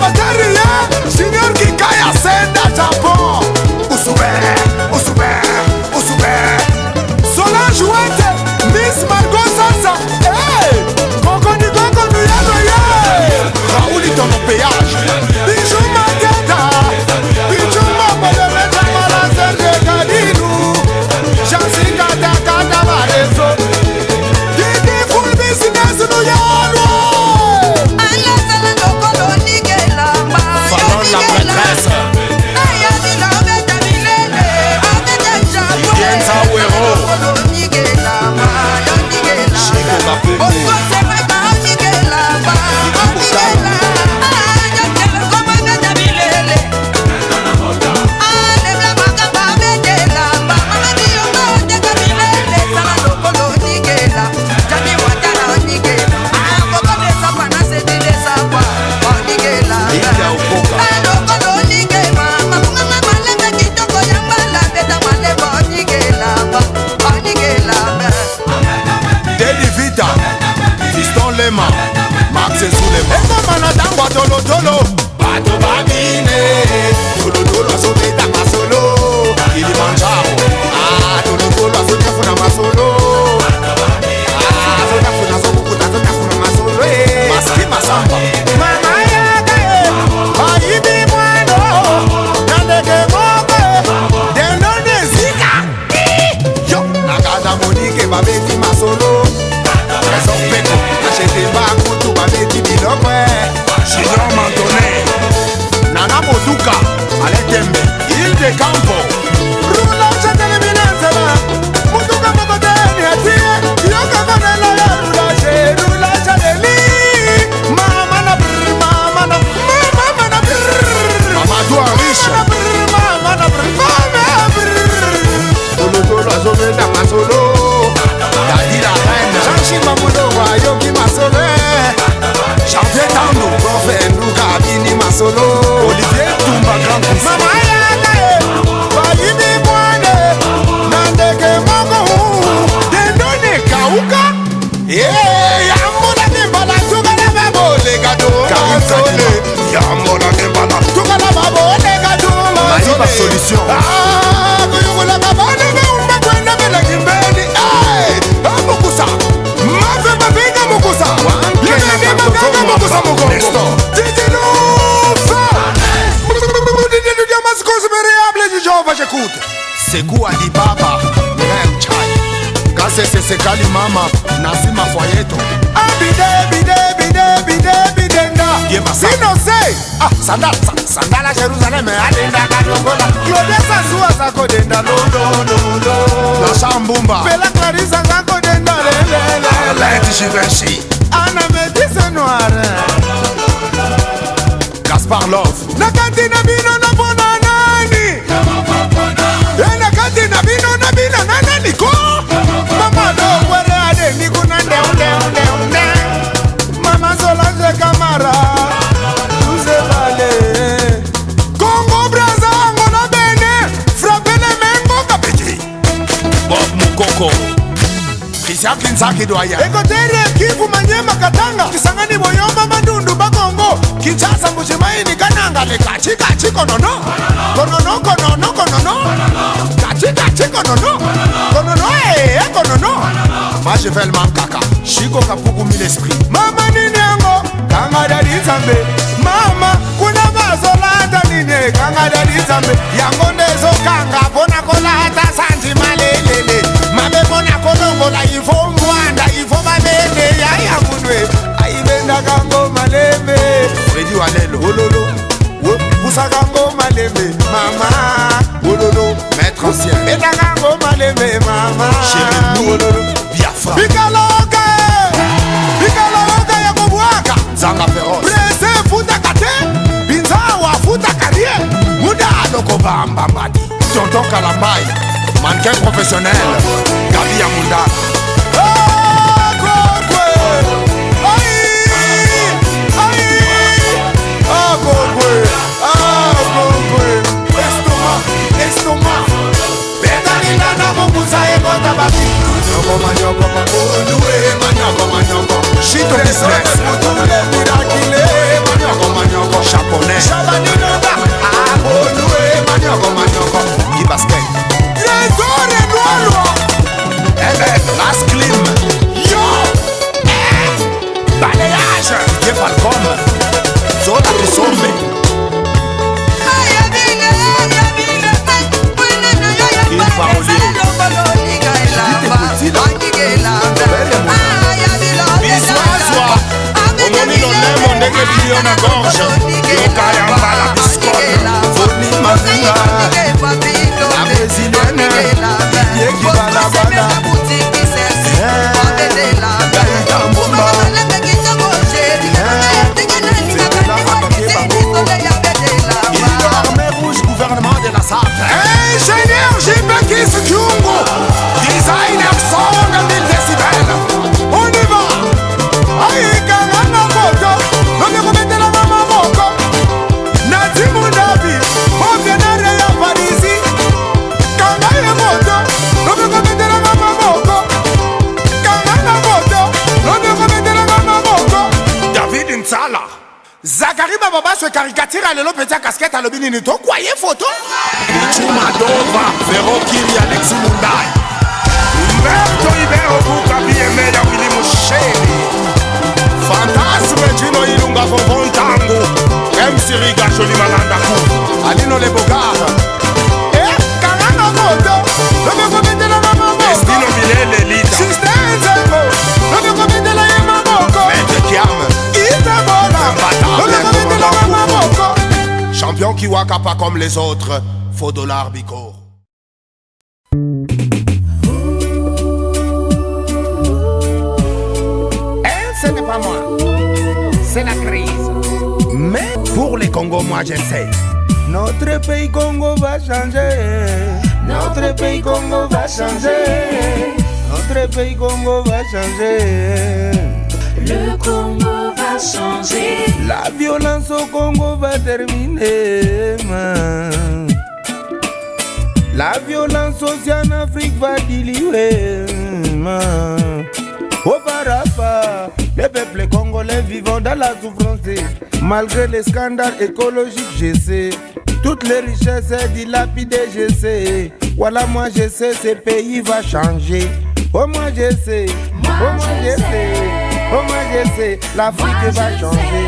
Batterie Junior Kikaya Senda Japon Usube Usube Usube Solange Wete Miss Margot Sasa Hey Kokoni Koko Nuyano Ye Raoul Tono Péage Bijou Mateta Bijou Mabolele Jamala Serge Kadilu Jansi Kata Kata Barezo Didi Full Business Nuyano Falon la prêtresse Yenza Wero Chico Kapembe Lydia Okoka Deli Vita Fiston Lema Max Zulema Ekoma na ntango ya tolotolo bato babine tolotolo azobeta masolo kilimanjaro Ah, tolotolo azotafuna masolo Ah, azotafuna azokukuta azotafuna masolo eh. Maski Masamba mama yaka ye bayibi mwana na ndeke moko e dendone ezika Yo nakata monike babeti masolo Trésor Peko achete bakutu babeti biloko e Junior Mandonné Nana Mozuka Alain Tembe Il de Campo rulage telemi na nzela motuka moko te niatie yokakonela ya rulage rulage aleli mama na brr mama na mama na brr Mamadou Henriche na brr mama na brr mama brr tolotolo azobeta masolo Dadi la reine jean-shimba molongo ayoki masolo eh. Janvier Tando profe nduka abini masolo Olivier Tumba Grand Cousin mama yaka e bayibi mwane na ndeke moko dendone kauka yambola mimbala tukala baboleka Karim tumasole Yambola Mbala tukala baboleka Mayiba tumasole Solution kuyungulaka bana baumba kwenda belaki mbeli amukusa mave mavinga mukusa yemene maganga mukusa mukongo Nestor. titilufa Jehova j'écoute Sekou Alibaba Mireille Chai Kasese Sekali Mama Nasima Foyeto Abide bide bide bide bidenda Yeba sa. Inose Ah sandala sandala Jerusalem adenda kalongola Claude Sasua zakodenda lo lo lo lo Blanchard Mbumba Bella Clarissa zakodenda le le le le Arlette Givenchy Ana métisse noire Gaspard Love Na kati na bino na mpona nani E na kati na bino na bina na nani ko Mama dokwere adendi kuna ndeu ndeu ndeu ndeu Mama Solange Kamara Tuze vale Congo Brazza Angola Benin Frappez les mains Ngoka Petit Bob Mukoko Christian Kinzaki Doyen Ekotere Kivu Manyema Katanga Kisangani Boyomba Mandundu Bakongo Kinshasa Mbujimayi Kananga le kachi kachi konono konono konono konono kachi kachi konono konono eh eh, konono Majevel Mankaka Chico Kapuku Mille Esprit mama nini yango kanga dadi nzambe mama kuna bazolata nini kanga dadi nzambe yango nde ezokanga mpona kolata santi malelele mabe mpona kolongola ifo mbwanda ifo babende yaya munwe ayibendaka ngo malembe Freddy Walelo ololo pusaka ngo malembe mama ololo Maître ancien betaka ngo malembe mama Jérémy ololo Biafra bikaloka bikaloka ya kobwaka Zanga Feroz prese efutaka te binzawa afutaka rie muda alokobamba mbadi Tonton Kalambai Mannequin professionnel Gabi Yamunda Akokwe ai ai akokwe akokwe Estomac Estomac betalinga na mokusa ekota babi Nyoko manyoko Olue manyoko manyoko Shito business mutule mirakile Manyoko manyoko Chapeau Caricature ya lelo mpenza casquette alobi nini tokwa ye foto Pichu Madova Vero Kiri Alexis Mundai Humberto Ibero Buka BMA ya Willy Musheni Fantasme Gino Ilunga Fonfon Tango MC Riga Joli Malanda Ku Alino Le Bogard Eh, kanganga moto Lobi kobetela na maboko Destino Milele Lita Sister Nzembo Lobi kobetela ye maboko Maître Kiam Itabola Lobi kobetela na maboko Champion qui waka pas comme les autres Faux dollar Biko Eh, ce n'est pas moi. C'est la crise. Mais pour les Congo, moi je sais. Notre pays Congo va changer. Notre pays Congo va changer. Notre pays Congo va changer. Le Congo va changer. La violence au Congo va terminer. man. La violence aussi en Afrique va diluer. man. Au Parapa, les peuples congolais vivant dans la souffrance. Malgré les scandales écologiques, je sais. Toutes les richesses dilapidées, je sais. Voilà, moi je sais, ce pays va changer. Oh, moi je sais. Oh, moi je sais. Oh, moi je sais. L'Afrique va changer.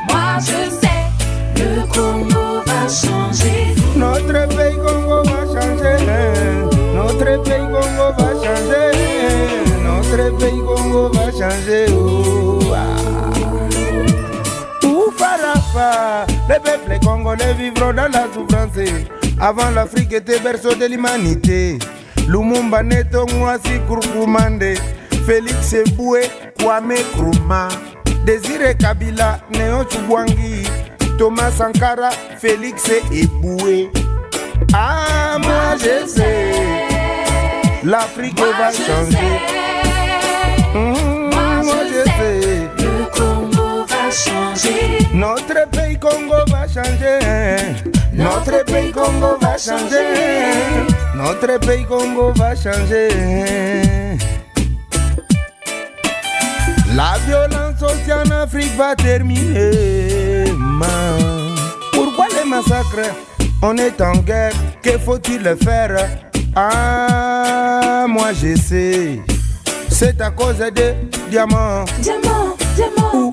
Moi je sais, le Congo va changer. Notre pays Congo va changer. Notre pays Congo va changer. Notre pays Congo va changer. Oh, ah. Oufarafa, les peuples congolais vivront dans la souffrance. Avant l'Afrique était berceau de l'humanité. Lumumba Neto Mwasi Kurkumande, Félix Eboué, Kwame Nkrumah, Désiré Kabila, Néo Chubwangi, Thomas Sankara, Félix Eboué. Ah, moi je sais, l'Afrique va changer. Mmh, moi je sais. Le Congo va changer. Notre pays Congo va changer. Notre pays Congo va changer. Notre pays Congo va changer. La violence aussi en Afrique va terminer. man. Pourquoi les massacres On est en guerre, que faut-il faire Ah, moi je sais. C'est à cause des diamants. Diamant, diamant. Ou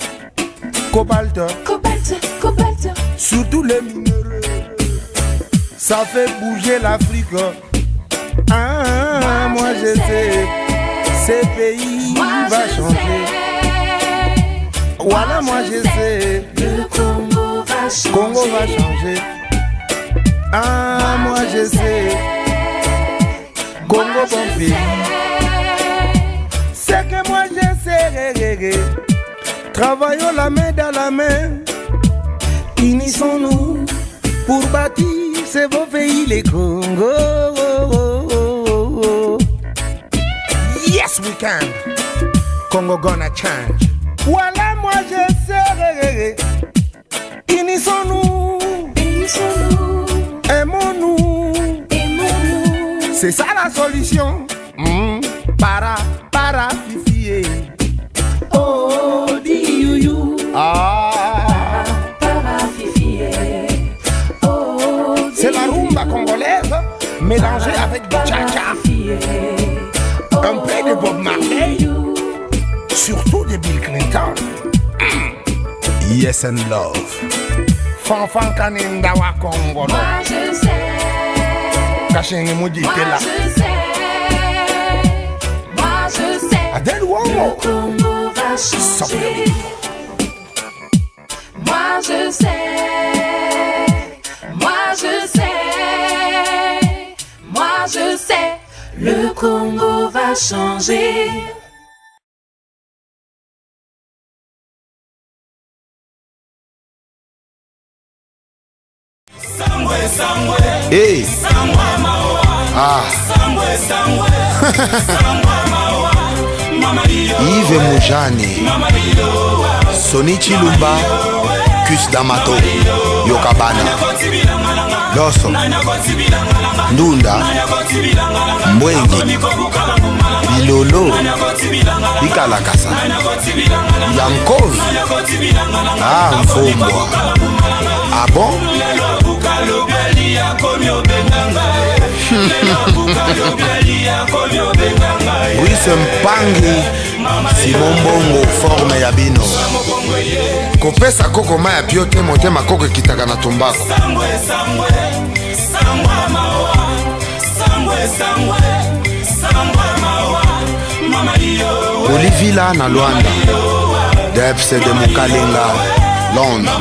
cobalt. Cobalt, cobalt. Surtout les minerais. Ça fait bouger l'Afrique. Ah, moi, je sais. Ce pays va changer. Voilà, moi je sais. Le Congo va changer. Congo va changer. Ah, moi je sais. Congo bon pays. C'est que moi je sais. Travaillons la main dans la main. Unissons-nous pour bâtir ce beau pays, les Congo. Yes, we can. Congo gonna change. Voilà, moi je sais. Unissons-nous. Unissons-nous. Aimons-nous. Aimons-nous. C'est ça la solution. Mm. Para, para, fifier. Oh, di you you. Ah. Para, fifier. Oh, C'est la rumba congolaise mélangée avec du cha-cha. Un peu de Bob Marley, surtout de Bill Clinton. Yes and love. Fanfan Kaninda wa Congo. Moi je sais. Kashengi Mujitela. Moi je sais. Moi je sais. Adèle Wongo. Le Congo va changer. Moi je sais. Moi je sais. Moi je sais. Le Congo va changer. Hey. Ah. Yves Moujane, Sonny Chilumba, Cus D'Amato. Yoka bana loso ndunda mbwengi bilolo bikalakasa yankovi ah mfumbwa ah bon Brice Mpangi Simon Mbongo forme ya bino kopesa koko mai ya pio te motema koko ekitaka na tombako Olivila na Luanda Debs de Mokalenga Londres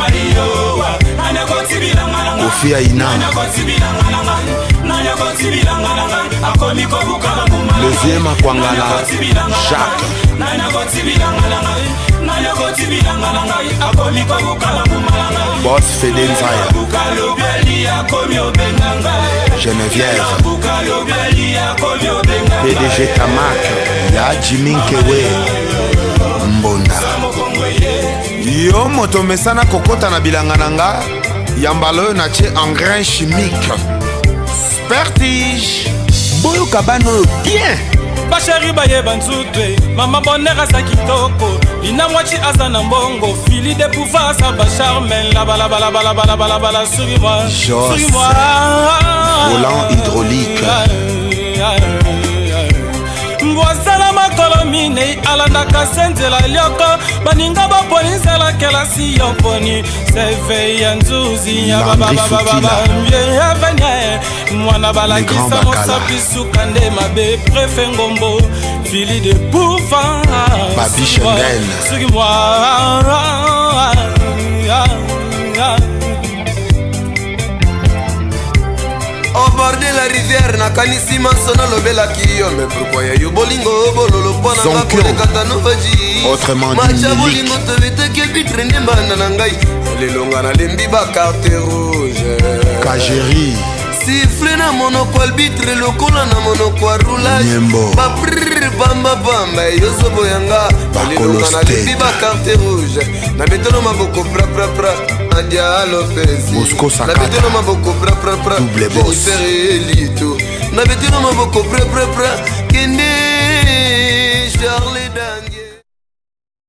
Kofi Aina Le vieux Makwangala Jacques Boss Fede Nzaya Geneviève PDG Tamak ya Jimmy Nkewe Mbonda yo moto omesana kokota na bilanga na nga ya mbala oyo natie engrais chimique spertige boyoka bana oyo bien basheri bayeba nzutwe mama bonheur aza kitoko lina mwaci aza na mbongo fili de pouva aza bacharme labalabalabalabalabalabala soki mwa soki mwa volant hydraulique mbwazala makolo minei alandaka se nzela lioko baninga baponi nzela kelasi yo poni seve ya nzuzi ya babababababavenie mwana balakisa mosapi suka nde mabe prefe ngombo fili de pouva soki mwa Au bord de la rivière nakanisi manso nalobelaki yo me pourkoi ya yo bolingo bololo mpo na nga kolekata novaji macha bolingo tobetaki ebitre nde mbanda na ngai lelo nga nalembi bakarte rouge kageri sifle na monoko albitre lokola na monoko ya roulage baprr pambapamba eyozoboya nga lelo nga nalembi bakarte rouge nabetelo maboko praprapra Nadia Lopez Bosco Sakata Nabetelo maboko pra pra pra Double boss Jennifer Elito Nabetelo maboko pra pra pra Kende.